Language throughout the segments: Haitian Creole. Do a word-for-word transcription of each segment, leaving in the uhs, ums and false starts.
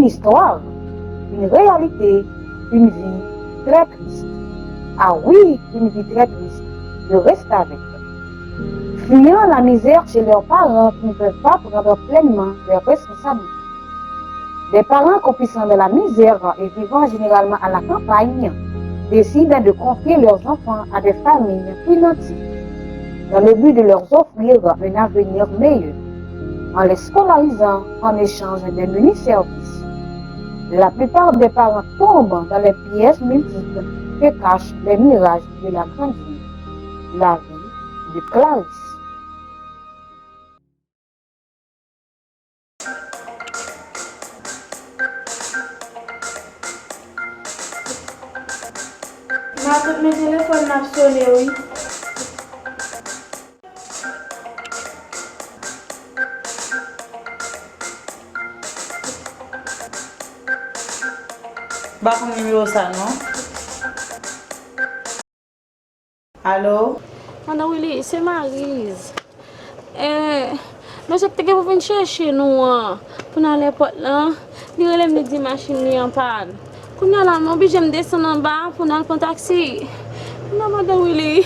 Histoire, une réalité, une vie très triste. Ah oui, une vie très triste. Je reste avec. Fuyant la misère chez leurs parents qui ne peuvent pas prendre pleinement leurs responsabilités. Des parents croupissant dans la misère et vivant généralement à la campagne décident de confier leurs enfants à des familles plus nanties dans le but de leur offrir un avenir meilleur en les scolarisant en échange des menus services. La plupart des parents tombent dans les pièges multiples que cachent les mirages de la grande vie. La vie de Clarisse. Matant, men telefòn nan ap sone wi. M pa konn nimewo sa non. Alo? Madan Willy, se Maryse. Eh, mesye ki te gen pou vin chèche nou an, pou n al èpòt lan, li rele m, li di machin li an pàn. Kounye a la, m oblije m desann anba pou n al pran taksi. Non, madan Willy,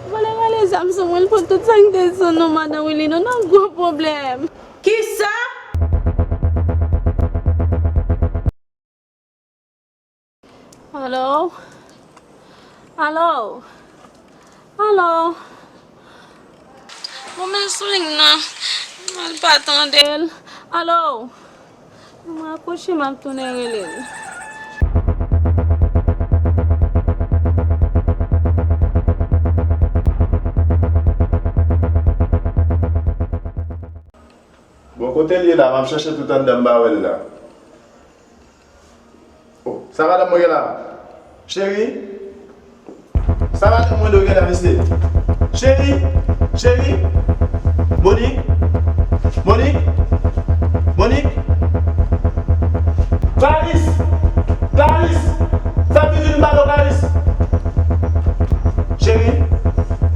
vòlè rale zam sou mwen, l pran tout sa m te sou nou, madan Willy, nou nan gwo pwoblèm. Kisa? Alo? Alo? Alo? Bon, men sou liy nan, mwen pa tande l. Alo? Mwen akwoche, m ap tounen rele l. Bon, kote l ye la? M ap chèche tout anndan, m pa wè l la. Oh, sa madanm mwen gen la? Cheri? Sa madanm mwen do gen la, mesye? Cheri? Cheri? Monique? Monique? Monique? Clarisse! Clarisse! Sa vin vin balo, Clarisse! Cheri?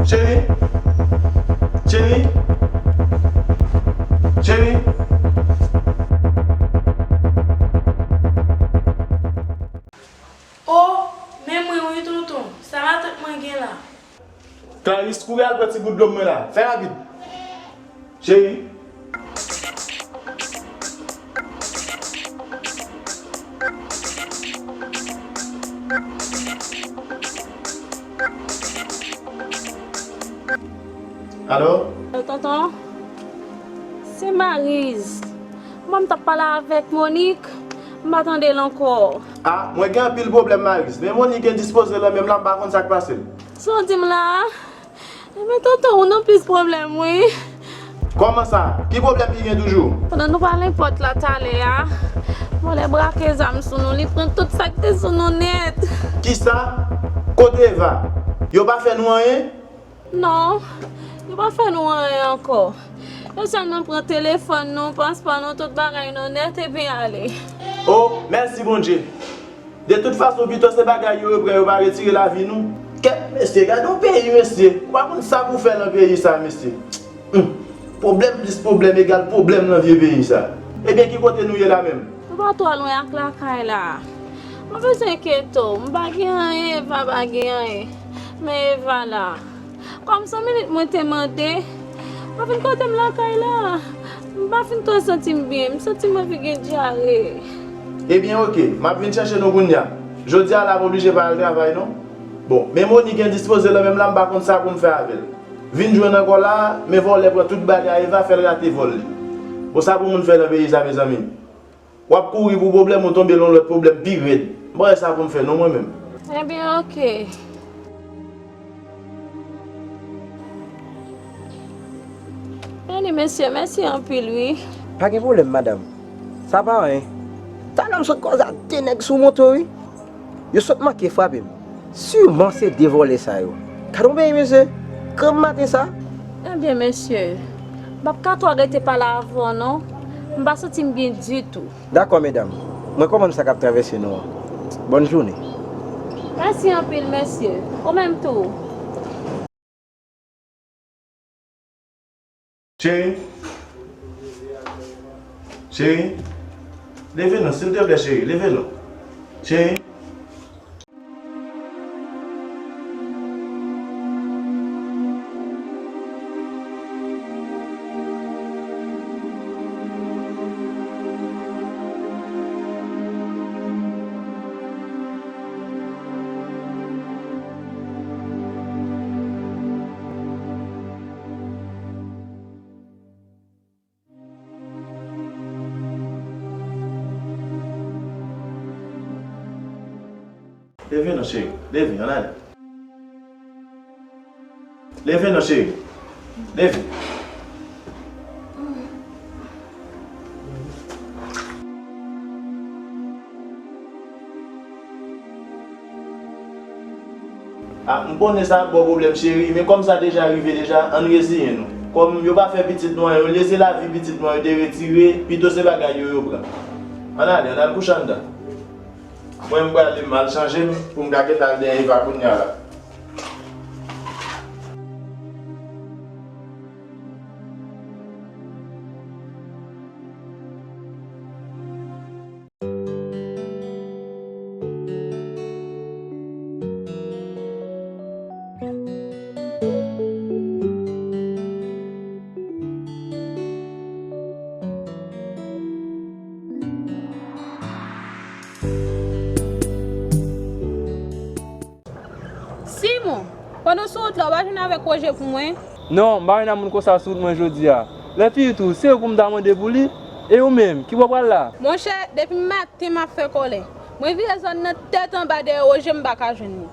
Cheri? Cheri? Cheri? O, men mwen wi, tonton. Sa matant mwen gen la? Clarisse, kouri al pran ti gout dlo mwen la. Fè rapid. Cheri. Alo? Alo, tonton. Se Maryse. Mwen, m t ap pale avèk Monique, m pa tande l ankò. A, mwen gen anpil pwoblèm, Maryse. Men Monique endispoze lan menm la, m pa konn sa k pase l. Sa w di m la a? Ebyen, tonton, ou nan plis pwoblèm, wi. Kòman sa? Ki pwoblèm li gen toujou? Pandan nou pral èpòt la talè a, vòlè brake zam sou nou, li pran tout sa k te sou nou nèt. Kisa? Kote Eva? Yo pa fè nou anyen? Non, yo pa fè nou anyen ankò. Yo sèlman pran telefòn nou, paspò nou, tout bagay nou nèt epi ale. O, mèsi Bondye. De tout fason, pito se bagay yo yo pran, yo pa retire lavi nou. Kèt, mesye, gade yon peyi, mesye. Ou pa konn sa pou fè nan peyi sa, mesye. Hum. Pwoblèm plis pwoblèm egal pwoblèm nan vye peyi sa. Ebyen, ki kote nou ye la menm? Nou pa twò lwen ak lakay la. Mwen bezwen kite w. M pa gen anyen, Eva pa gen anyen. Men Eva la. Kòm san minit mwen te mande, mwen vin kote m lakay la. M pa fin twò santi m byen. M santi m anvi gen dyare. Ebyen, oke. M ap vin chèche nou kounye a. Jodi a la, m oblije pa al travay, non. Bon, men Monique endispoze lan menm la, m pa konn sa pou m fè avè l. Vin jwenn ankò la, men vòlè pran tout bagay Eva, fè l rate vòl li. Bon, sa pou moun fè nan peyi sa, mezanmi? W ap kouri pou pwoblèm, ou tonbe nan lòt pwoblèm pi rèd. M pa wè sa pou m fè non, mwen menm. Ebyen, oke. Anni, mesye, mèsi anpil, wi. Pa gen pwoblèm, madanm. Sa pa anyen. Talè m sot kòze a de nèg sou moto, wi. Yo sot manke frape m. Siman se de vòlè sa yo. Gade yon peyi, mesye. Granm maten sa. Ebyen, mesye, m p ap ka twò rete pale avè w, non. M pa santi m byen ditou. Dakò, medam. Mwen konprann sa k ap travèse nou an. Bòn jounen. Mèsi anpil, mesye. Ou menm tou. Cheri. Cheri. Leve non, silteplè, cheri, leve non. Cheri. Leve non, cheri. Leve, ann ale. Leve non, cheri. Leve. Ah, m konnen sa ap ba w pwoblèm, cheri, men kòm sa deja rive deja, ann reziyen nou. Kòm yo pa fè pitit nou anyen, olye se lavi pitit nou an yo te retire, pito se bagay yo yo pran. Ann ale, ann al kouche anndan. Mwen, m prale, m al chanje m pou m ka gentan al dèyè Eva kounye a la. Simon, pandan w sou wout la, w pa jwenn avèk Roger pou mwen? Non, m pa jwenn ak moun konsa sou wout mwen jodi a. Lè fini tou, se ou pou m ta mande pou li. E ou menm, ki bò w pral la? Monchè, depi maten m ap fè kòlè. Mwen vire zòn nan tèt anba dèyè Roger, m pa ka jwenn li.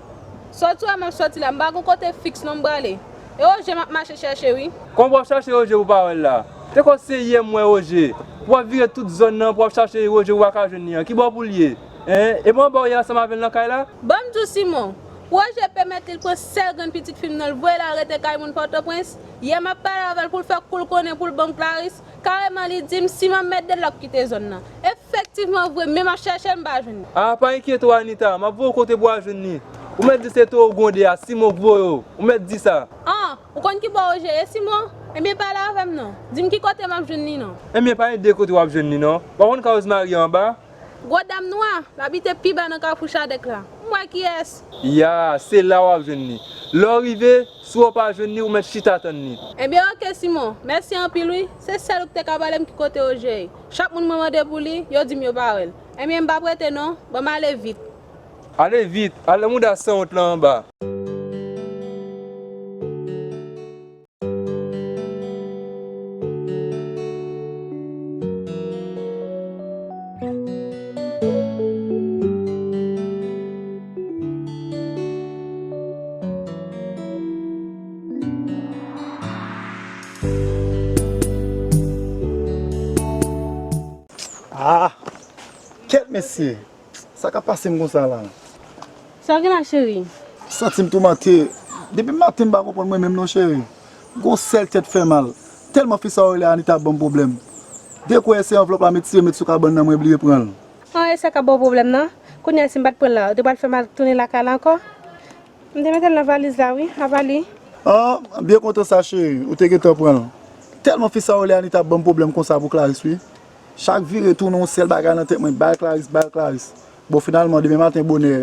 Sòti wè m ap sòti la, m pa gon kote fiks non m prale. E Roger m ap mache chèche wi. Kòman w ap chache Roger pou w pa wè l la? Te kwè se yè m wè Roger. Pou w ap vire tout zòn nan, pou w ap chache Roger pou w pa ka jwenn li an. Ki bò pou l ye? Hein? E mwen ba w yè ansanm avè l nan kay la? Ban m di w Simon, Roger pèmèt li pran sèl grenn pitit fi m nan, l voye l al rete kay moun Pòtoprens. Yè m ap pale avè l pou l fè kou l konnen pou l ban m Clarisse. Kareman li di m Simon mèt de l ap kite zòn nan. Efektivman vre, men m ap chèche l m pa jwenn li. Ah, pa enkyete w Anita, m ap voye w kote pou w al jwenn li. Ou mèt di se Towo Gwonde a, Simon k voye w. Ou mèt di sa. Ah, ou konn ki bò Roger ye Simon? Ebyen pale avè m non. Di m ki kote m ap jwenn li non. Ebyen pa gen de kote w ap jwenn li non. W ap konn ka Rosemary anba. Gwo dam nwa, l abite pi ba nan kafou Chadèk la. M wè kiyès. Ya, se la w ap jwenn li. Lè w rive, si w pa jwenn li, ou mèt chita tann li. Ebyen oke Simon, mèsi anpil wi. Se sèl ou ki te ka pale m ki kote Roger ye. Chak moun mwen mande pou li, yo di m yo pa wè l. Ebyen m p ap rete non, ban m ale vit. Ale vit, al nan mouda sanwont lan anba. Ah, kèt mesye. Sa k ap pase m konsa la? Sa w gen la cheri? M santi m toumante. Depi maten m pa konprann mwen menm non cheri. M gon sèl tèt fè mal. Tèlman fi sa w rele Anita ap ban m pwoblèm. Dekwè se anvlòp la m retire met sou kabann nan mwen bliye pran l. An e sa k ap ba w pwoblèm nan? Kounye a si m pa t pran l la, ou te pral fè m al tounen lakay la ankò? M te mete l nan valiz la wi, avali. Ah, m byen kontan sa cheri, ou te gentan pran l. Tèlman fi sa w rele Anita ap ban m pwoblèm konsa pou Clarisse wi. Chak vire tounen yon sèl bagay nan tèt mwen, bay Clarisse, bay Clarisse. Bon finalman demen maten bonè,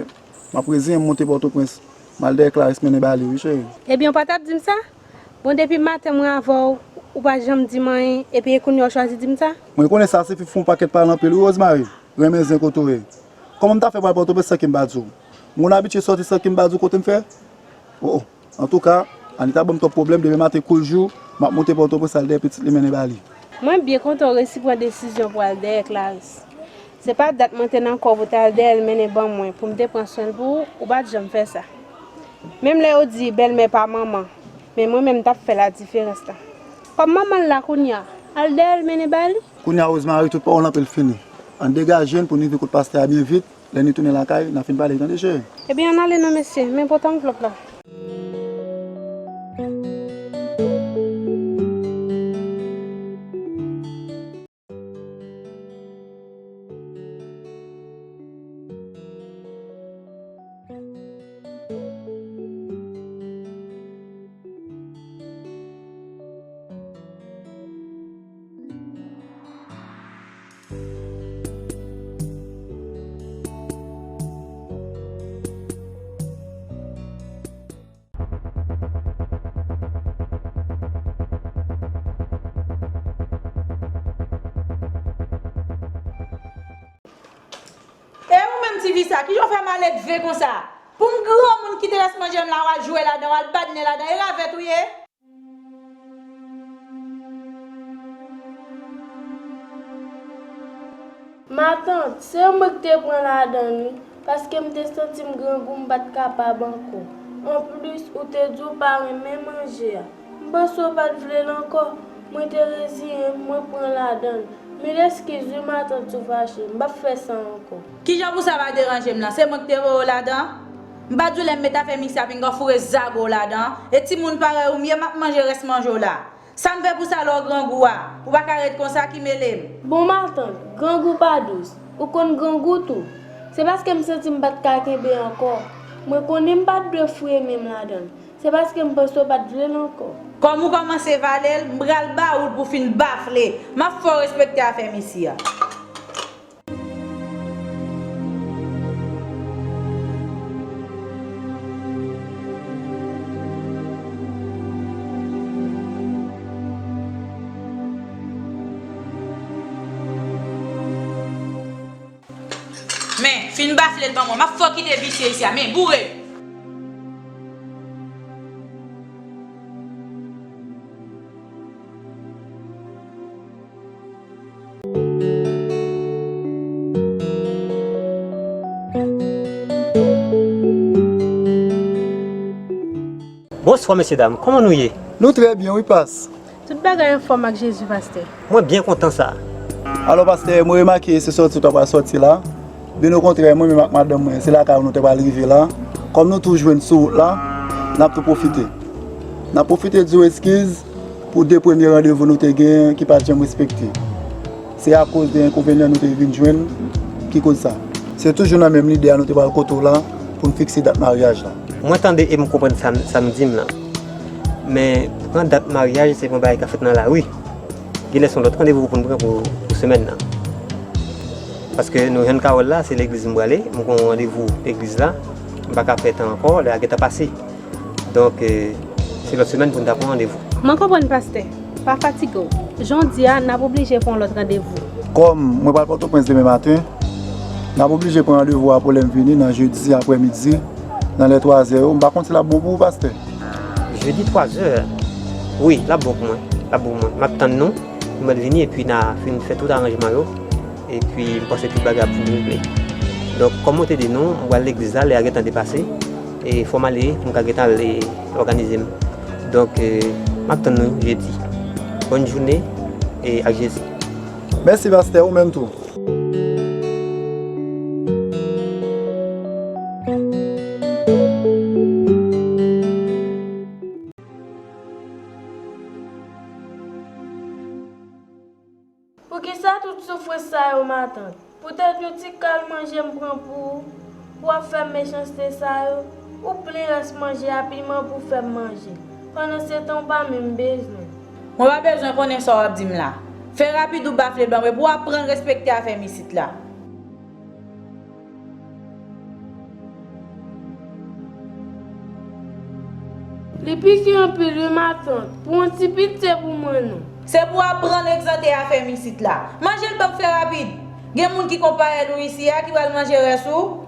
m ap reziyen m monte Pòtoprens, m al dèyè Clarisse mennen ba li wi cheri. Ebyen ou pa t ap di m sa? Bon depi maten mwen avè w, ou pa janm di m anyen, epi e kounye a w chwazi di m sa? Mwen konnen sa sifi fè yon pakèt pale anpil wi Rosemary. Renmen zen kote w ye. Kòman m ta fè pral Pòtoprens san ke m pa di w? M konn abitye sòti san ke m pa di w kote m fè? Oh, oh. Antouka, Anita ban m twòp pwoblèm, demen maten kou l jou, m ap monte Pòtoprens al dèyè pitit li mennen ba li. Mwen byen kontan w resi pran desizyon pou al dèyè Clarisse. Se pa dat mwen te nan kò w pou w t al dèyè l mennen ban mwen pou m te pran swen l pou ou, ou pa t janm fè sa. Menm lè yo di bèlmè pa manman, men mwen menm m t ap fè ladiferans la. Kòm manman l la kounye a, al dèyè l mennen ba li. Kounye a Rosemary tout pawòl anpil fini. Ann degaje n pou n rive kot pastè a byen vit, lè n tounen lakay, n a fin pale tande cheri. Ebyen ann ale non mesye, men pote anvlòp la. Ti vi sa, kijan w fè maledve konsa? Pou m granmoun kite rès manje m la, w al jwe ladan, w al badnen ladan, e ravèt ou ye? Matant, se mwen ki te pran ladan l wi, paske m te santi m grangou, m pa t kapab ankò. Anplis, ou te di w pa renmen manje a. M panse w pa t vle l ankò. Mwen te reziyen m, mwen pran ladan l. Mil eskiz wi matant, si w fache, m p ap fè sa ankò. Kijan pou sa pa deranje m lan? Se mwen ki te voye w ladan? M pa di w lè m met afè misye a pinga w foure zago w ladan? E timoun parèy ou m ye, m ap manje rès manje w la. Sa m fè pou sa lè w grangou a? Ou pa ka ret konsa ki mele m. Bon matant, grangou pa dous. Ou konn grangou tou. Se paske m santi m pa t ka kenbe ankò. Mwen konnen m pa t dwe foure men m ladan l. Se paske m panse w pa t vle l ankò. Kòm ou kòmanse vale l, m pral ba ou l pou w fin bafle. M ap fè w respekte afè misye a. Men, fin bafle l ban mwen. M ap fè w kite visye isi a. Men, boure! Bonswa, mesyedam. Kòman nou ye? Nou trè byen, wi, pas. Tout bagay anfòm ak Jezi, pastè. Mwen byen kontan sa. Alò, pastè, mwen remake se sòti w ta pral sòti la. Byen okontrè, mwen menm ak madanm mwen, se lakay ou nou te pral rive la. Kòm nou tou jwenn sou wout la, n ap tou pwofite. N ap pwofite di w eskiz pou de premye randevou nou te genyen ki pa t janm respekte. Se akoz de enkonvenyan nou te vin jwenn ki koz sa. Se toujou nan menm lide a nou te pral kote w la pou n fikse dat maryaj la. Mwen tande e m konprann sa, sa nou di m lan. Men, pran dat maryaj, se pa yon bagay k ap fèt nan lari. Genlè se yon lòt randevou pou n pran pou, pou semèn nan. Paske nou jwenn Carole la, se legliz m prale, m gon randevou legliz la, m pa ka fè tan ankò, lè a gentan pase. Donk, eh, se lòt semèn pou n ta pran randevou. Mwen konprann, pastè. Pa fatige w. Jan w di a, n ap oblije pran lòt randevou. Kòm mwen pral Pòtoprens demen maten, n ap oblije pran randevou a pou lè m vini nan jedi aprèmidi, nan lè twazè yo. M pa konn si l ap bon pou ou, pastè. Jedi twazè? Wi, l ap bon pou mwen. L ap bon pou mwen. M ap tann nou. Nou mèt vini epi n a fin fè tout aranjman yo. Epi m panse tout bagay ap fin regle. Donk, kòm mwen te di nou, m pral legliz la, lè a gentan depase. E fò m ale, pou m ka gentan ale òganize m. Donk, eh, m ap tann nou jedi. Bòn jounen e ak Jezi. Mèsi, pastè, ou menm tou. Poukisa tout soufrans sa yo, matant? Poutèt yon ti kal manje m pran pou ou, pou w ap fè m mechanste sa yo? Ou plen rès manje a piman pou w fè m manje. Pandansetan, w pa menm bezwen. Mwen pa bezwen konnen sa w ap di m la. Fè rapid ou bafle ban mwen pou w aprann respekte afè m isit la. Li pike anpil wi, matant. Pou yon ti pitye pou mwen non. Se pou w aprann egzante afè m isit la. Manje l ban m fè rapid. Gen moun ki konpayèl ou isi a ki pral manje rès ou.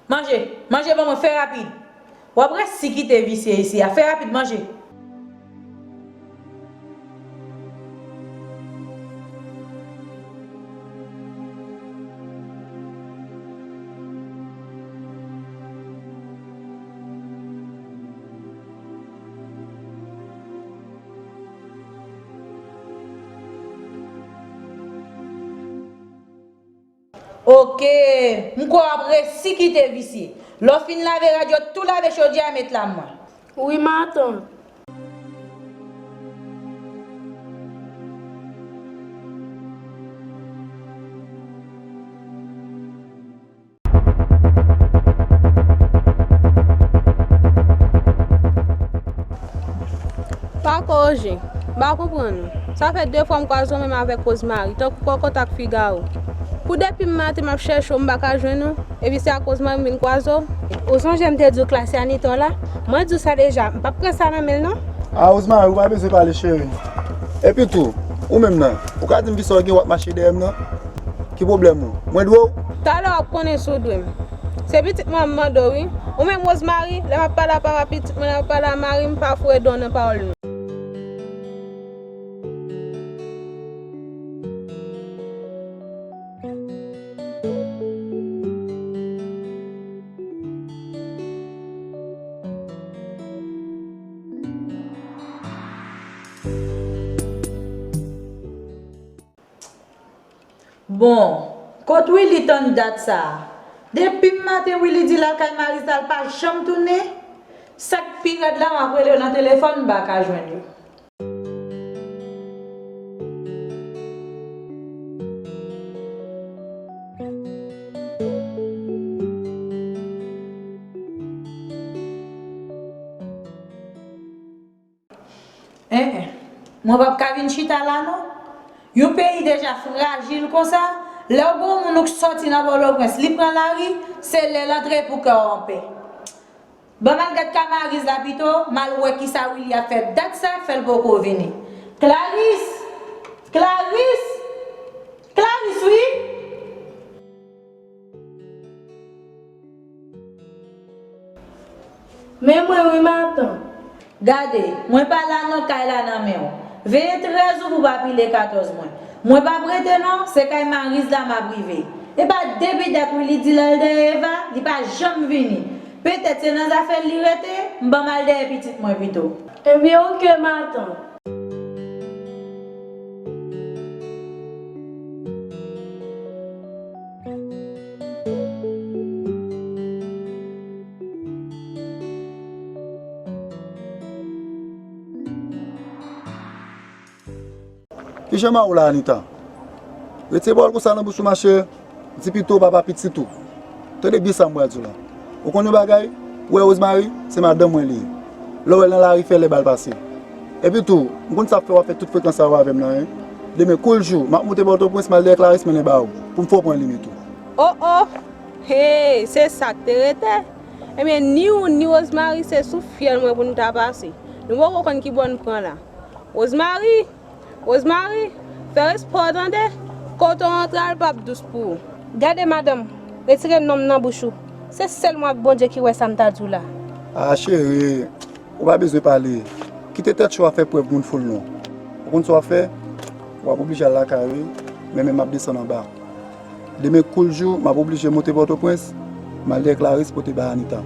Manje, manje ban mwen, fè rapid. W ap resi kite visye isi a, fè rapid, manje. Oke, m kwè w ap resi kite visye. Lè w fin lave rad yo, tou lave chodyè a, met lam mwen. Wi, matant. Pa kòrije. M pa konprann ou. Sa fè de fwa m kwaze w menm avèk Rosemary, tankou pòkòt ak figawo. Pou depi maten m ap chèche w, m pa ka jwenn ou, epi se akoz mwen m vin kwaze w. Ou sonje m te di w Clarisse se Anita w la? Mwen di w sa deja, m p ap pran sa nan men l non. A Rosemary, ou pa bezwen pale cheri. Epi tou, ou menm nan, ou ka di m kisa w gen w ap mache dèyè m nan? Ki pwoblèm ou? Mwen dwe w? Talè w ap konnen si w dwe m. Se pitit mwen m mande w wi. Ou menm Rosemary, lè m ap pale a papa pitit mwen, lè m ap pale a mari m, pa foure do w nan pawòl nou. Bon, kot Willy tann dat sa a? Depi maten Willy di l al kay Maryse la, l pa janm tounen. Sa k pi rèd la, m ap rele yo nan telefòn, m pa ka jwenn yo. En, en. Mwen p ap ka vin chita la non. Yon peyi deja frajil konsa, lè w gen yon moun ou k sòti nan Pòtoprens, li pran lari, se lè l antre pou kè w anpè. Ban m al gad ka Maryse la pito, m al wè kisa Willy ap fè dat sa k fè l poko vini. Clarisse! Clarisse! Clarisse, wi! Men mwen wi, matant. Gade, mwen pa la non, kay la nan men w. Veye trèz ou pou pa pile katòz mwen. Mwen p ap rete non, se kay Maryse la m ap rive. E pa depi dat Willy di l al dèyè Eva, li pa janm vini. Petèt se nan zafè l li rete, m ban m al dèyè pitit mwen pito. Ebyen, oke, matant. Kijan mari w la, Anita? Retire pawòl konsa nan bouch ou, machè. Di pito papa pitit ou. Tande byen sa m pral di w la. Ou konn yon bagay? Ou wè Rosemary, se madanm mwen li ye. Lè w wè l nan lari, fè lè ba l pase. Epi tou, m konn sa ap fè w ap fè tout frekans sa yo avè m nan, en. Demen kou l jou, m ap monte Pòtoprens, m al dèyè Clarisse, mennen ba ou, pou m fè w pran limit ou. O, o! Hey, se sa k te rete? Ebyen, ni ou, ni Rosemary, se sou fyèl mwen pou n ta pase. Nou poko konn ki bò n pran la. Rosemary! Rosemary, fè respè w tande, kote w antre a l p ap dous pou ou. Gade madanm, retire non m nan bouch ou. Se sèl mwen ak Bondye ki wè sa m ta di w la. A cheri, ou pa bezwen pale. Kite tèt cho a fè prèv moun foul non. Ou konn sa w ap fè? W ap oblije al lakay ou wi, men men m ap desann anba. Demen kou l jou, m ap oblije monte Pòtoprens, m al dèyè Clarisse pote bay Anita.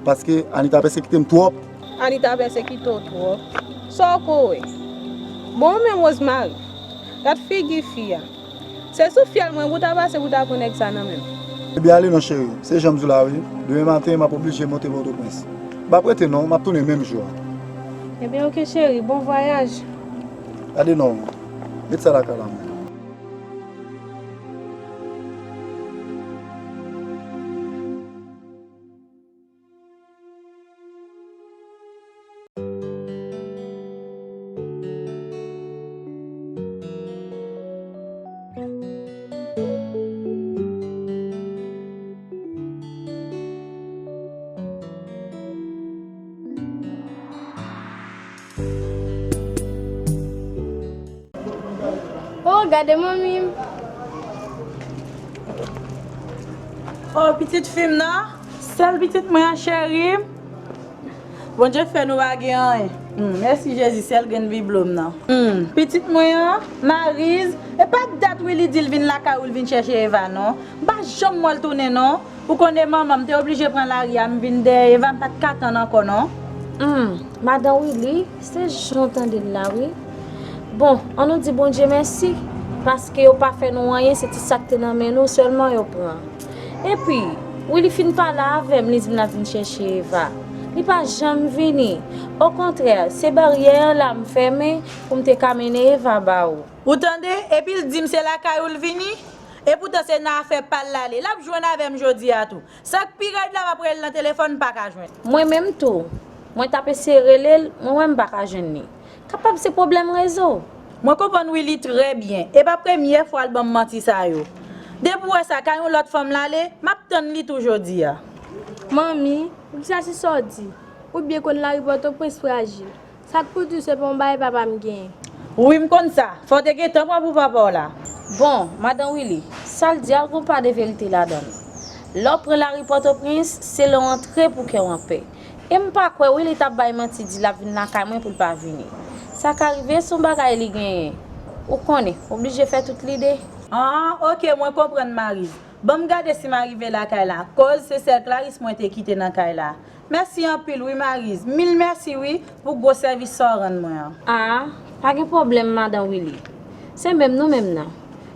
Paske Anita pèsekite m twòp. Anita pèsekite w twòp. Sa w ko wè? Bon, ou menm Rosemary, gad figi fi a. Se sou fyèl mwen pou w ta pase pou w ta pran nèg sa nan men m. Ebyen ale non cheri, se jan m di w la wi. Demen maten, m ap oblije monte Pòtoprens. M p ap rete non, m ap tounen menm jou a. Ebyen oke cheri, bon vwayaj. Gade non, met sa lakay la menm. Oh, gade manmi m. Oh, pitit fi m nan, sèl pitit mwen an, cheri m. Bondye fè nou pa gen anyen. Hmm, mèsi Jezi, sèl grenn biblo m nan. Hmm, pitit mwen an, Mariz, e pa dat wi li di l vin lakay ou, l vin chèche Eva non. M pa janm wè l tounen non. Ou konnen manman m te oblije pran lari a, m vin dèyè Eva, m pa t ka tann ankò non. Hmm, madan Willy, se jan w tande l la wi. Bon, ann nou di Bondye mèsi, paske yo pa fè nou anyen, se ti sa k te nan men nou sèlman yo pran. Epi, Willy fin pale avè m, li di m l ap vin chèche Eva. Li pa janm vini. Okontrè, se baryè an la m fèmen pou m te ka mennen Eva ba ou. Ou tande? Epi l di m se lakay ou l vini? Epoutan se nan afè pa l l ale. L ap jwenn avè m jodi a tou. Sa k pi rèd la, m ap rele l nan telefòn, m pa ka jwenn. Mwen menm tou, mwen t ap eseye rele l, mwen wè m pa ka jwenn li. Kapab se pwoblèm rezo. Mwen konprann Willy trè byen. E pa premye fwa l ban m manti sa yo. Depi w wè sa kay yon lòt fanm l ale, m ap tann li tou jodi a. Manmi, ou di sa se sa w di. Ou byen konn lari Pòtoprens frajil. Sa k pou di w se pa yon bagay papa m genyen. Wi, m konn sa. Fò w te gentan pran pou papa w la. Bon, madan Willy, sa l di a gon pa de verite ladan l. Lè w pran lari Pòtoprens, se lè w antre pou kè w anpè. E m pa kwè Willy t ap bay manti di l ap vin lakay mwen pou l pa vini. Sa ka rive se yon bagay li genyen. Ou konnen, oblije fè tout lide. Ah, oke, mwen konprann Mariz. Ban m gade si m arive lakay la, koz se sèl Clarice mwen te kite nan kay la. Mèsi anpil wi Mariz, mil mèsi wi pou gwo sèvis sa w rann mwen an. Ah, pa gen pwoblèm madan Willy. Se menm nou menm nan.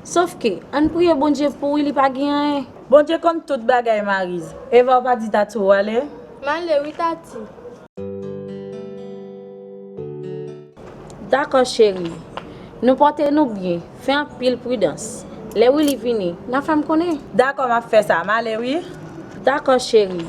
Sof ke, ann priye Bondye pou Willy pa gen anyen. Bondye konn tout bagay Mariz. Eva, w pa di Tati w ale? M ale wi Tati. Dakò cheri. Nou pòte nou byen, fè anpil pridans. Lè Willy vini, n a fè m konnen. Dakò, m ap fè sa, m ale wi. Dakò cheri.